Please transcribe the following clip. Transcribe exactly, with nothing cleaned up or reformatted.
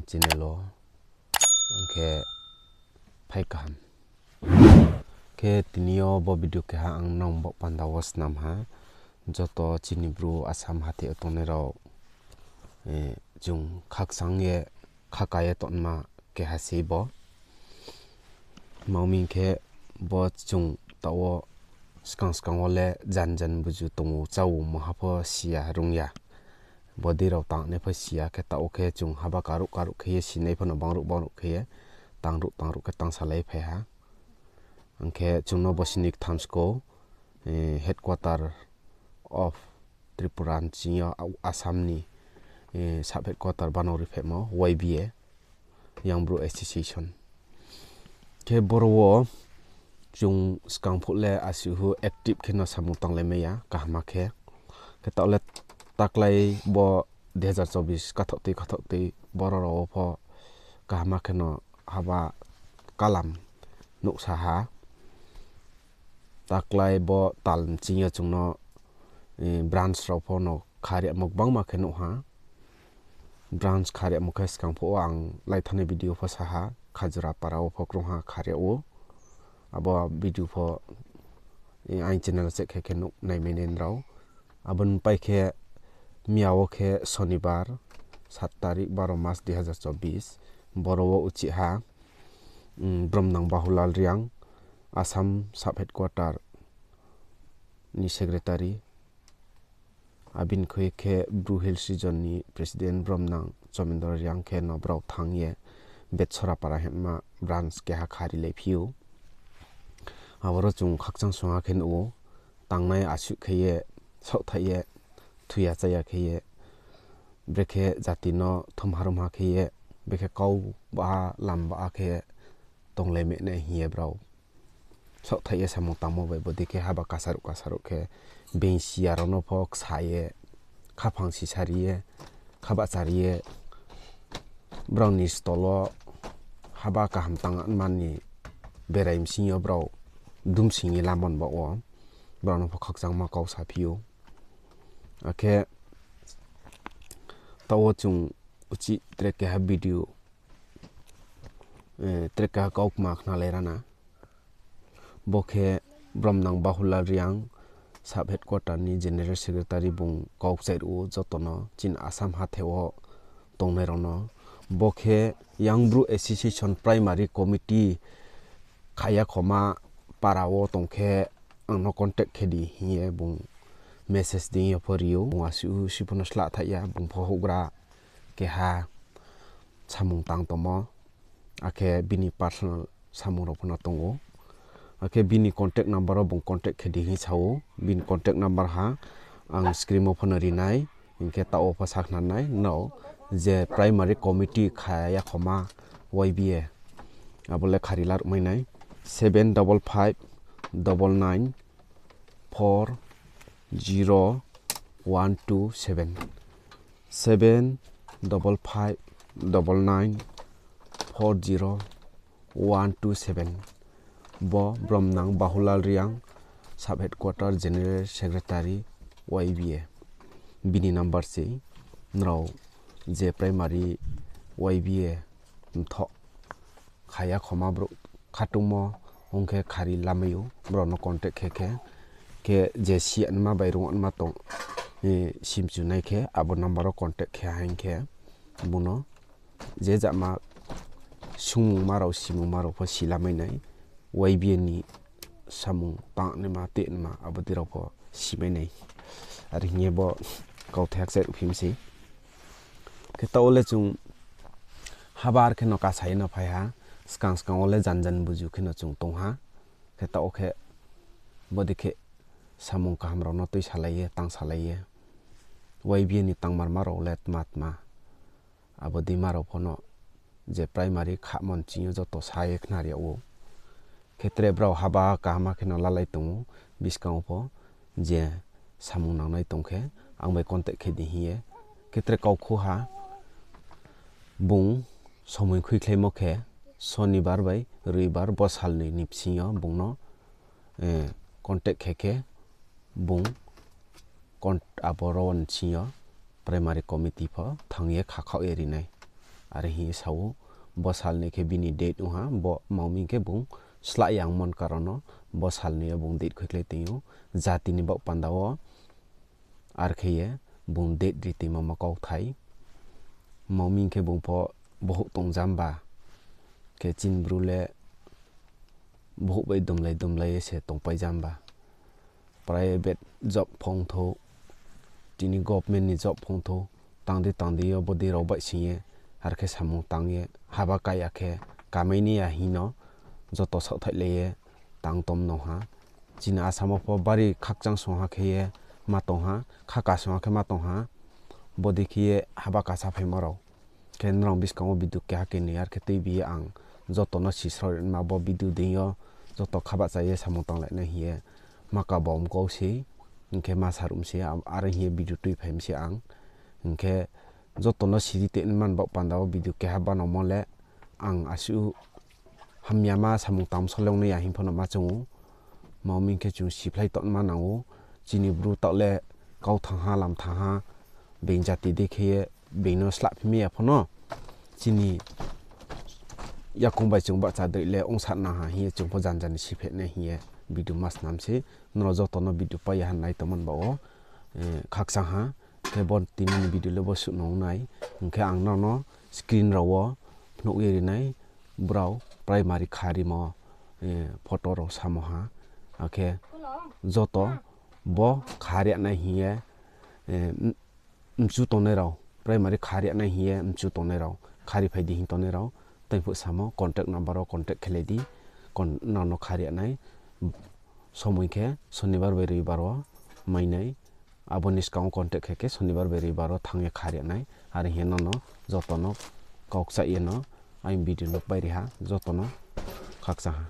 channel wo. Ang khe phai kaham. Khe tini yo bo video keha ang nang baoh panda wo snam ha. Joto chini Bru Assam hathái yo tongnai rao, eh, chung khakchang ye, khaka ye tongma keha sei bo. Tma hing khe bo chung taoh wo skang skang wo le jan jan buju tong ou, chá ou, maha pho si ya, rung ya. Bodei rao tangnai pho si ya, khe taoh wo khe chung haba karuh karuh khe ye sinai pho no bangruh bangruh khe ye, tangruh tangruh khe tangsalai phai ha. Ang khe chung no bo sini ktham skou, eh, headquarter of Tripura ni ching yo, Assam ni, eh, sub headquarter bano ri phaimo Y B A, Young Bru Association. Khe boro wo chung skang phuh le asuh hu active khe no samung tanglai mai ya, kaham khe. Khe taoh le taklái bo dui hazar chobis kathaoh tui kathaoh tui boro rao wo pho kaham khe no haba kalam nuhsa ha. Taklái bo tal ni ching yo chung no, eh, branch rao pho no khariamo gbangma khe nuh ha. Branch khariamo khe skang phuh wo ang laithanai video pho sa ha, Khajura para wo pho krungha kharia ou. Abo video pho, eh, aini channel check khe khe nuh nai mai nai nrao. Abo ni pai khe miya wo khe Sonibar, সাত তারিখ বারো মাস দুই হাজার চব্বিশ, boro wo uchih ha, mm, Bromnang Bahulal Reang, Assam sub headquarter ni secretary, abini khui khe Bru Hills Region ni president Bromnang Chomendro Reang khe no brao thanng ye Betsora para hingma branch keha khari lai phi ou. Aboro chung khakchang sungha khe nuh ou, tangnai asuh khe ye, saohthaih ye, thoi ya chá ya khe ye, brekhe jati no thumharumha khe ye, brekhe kau baha lam baha khe tonglai mai nai hing ye brao saohthaih ye samung tangmo bai bodei khe haba kasaruh kasaruh khe, being si ya rao no pho ksa ye, khaphang sisari ye, khabahchari ye, brao ni stol wo haba kaham tangma ni berai bsing yo brao dumsing ye lamon baoh wo, brao no pho khakchangma kau saphi ou. Akhe taoh wo chung uchih tre keha video, eh, tre keha kaukma khnalai rana. Bo khe Bromnang Bahulal Reang, sub headquarter ni general secretary, bung kau kchai ruh ou joto no, chini Assam hathái wo tongnai rao no. Bo khe Young Bru Association Primary Committee kha ya khoma para wo tong khe ang no contact khe di hing ye bung message dei yo pho ri ou. Bung asuh si pho no slah thaih ya, bung pho houhgra keha samung tang tongmo, akhe bini personal samung rao pho no tong ou. Akhe bini contact number wo bung contact khe di hing sa ou, bini contact number ha ang screen wo pho no ri nai, hing khe taoh wo pho sakhna nai, nrao je primary committee kha ya khoma Y B A, abo le khari laruh mai nai, seven double five double nine four zero one two seven, seven double five double nine four zero one two seven. Bo Bromnang Bahulal Reang, sub headquarter general secretary Y B A. Bini number se nrao je primary Y B A mthoh kha ya khoma brouh khatungmo ong khe khari lamai ou, brao no contact khe khe, khe je si anma bai rung anma tong, eh, simchu nai khe abo number wo contact khe ha hing khe, bung no je jama sungmungma rao simungma rao pho silamai nai, Y B A ni samung tangnaima tuinaima abo dei rao pho simai nai. Are hing ye bo kauthai kchai ruh phi mi sei. Khe taoh wo le chung habar khe no kasa ye no phai ha, skang skang wo le jan jan buju khe no chung tong ha. Khe taoh wo khe bodei khe samung kaham rao no tuisalai ye, tangsalai ye, Y B A ni tangmarma rao le tma tma, abo deima rao pho no je primary khamo ni ching yo joto sa ye khnari yag ou. Khe tre brao haba kaham khe no lalai tong ou, buskang wo pho je samung nangnai tong khe ang bai contact khe di hing ye. Khe tre kaukhu ha, bung somoi khuikhlaimo khe Sonibar bai Roibar bo salnoi ni bsing yo bung no, eh, contact khe khe bung abo rao ni bsing yo primary committee pho thanng ye khakhaoh ye ri nai. Are hing ye sa ou, bo sal ni khe bini date ong ha, bo mami khe bung slah yang mon karon no, bo sal ni yo bung date khuikhlai tong ou, jati ni baoh panda wo, are khe ye bung date ri tongmo ma kauthai. Mami khe bung pho bohouh tong jamba, khe chini Bru le bohouh bai dumlai dumlai ye se tongpai jamba. Private job pho ong thou, tini government ni job pho ong thou, tang di tang di yo bodei rao baihsing ye, are khe samung tang ye, haba kaya khe, kamai ni ya hing no, joto saohthaihlai ye, tang tom no ha. Chini Assam wo pho bari khakchang song ha khe ye ma tong ha, khaka song ha khe ma tong ha, bodei khe ye haba kasa phaimo rao. Khe nrao buskang wo video keha khe ni are khe tuibi ye ang joto no sisrao ri ma bo video deing yo joto khabahcha ye samung tanglai nai hing ye ma kaba mkau se, hing khe ma saruh mi se, are hing ye video tuiphai mi se ang. Hing khe joto no siri tongnaima ni baoh panda wo video keha banamo le ang asuh hamyama samung tang sole ong nai ya hing pho no ma choung ou. Mami khe chung siphlai tongma nang ou. Chini Bru taoh le kau thanng ha, lam thanng ha, being jati dei khe ye being no slahphi mai ya pho no, chini yakoung bai chung bahcha droi le ongsa nang ha hing ye chung pho janja ni siphe nai hing ye video ma snam se. Nrao joto no video pai ya ha nai tongmo ni baoh wo, khakchang ha. Khe bo tini ni video le bo suh no ong nai. Hing khe ang nrao no screen rao wo phnuh ye ri nai, brao primary kha rimo photo rao samo ha. Akhe joto bo kha ri nai hing ye, mchu tongnai rao, primary kha ri nai hing ye mchu tongnai rao, kha ri phai di hing tongnai rao, tei phuh samo contact number wo contact khelai di, nrao no kha ri nai. Somoi khe Sonibar bai Roibar wo mai nai. Abo ni skang wo contact khe khe Sonibar bai Roibar wo thanng ye kha ri nai. Are hing ye nono joto no kau kchaih ye no aini video no pai ri ha, joto no khakchang ha.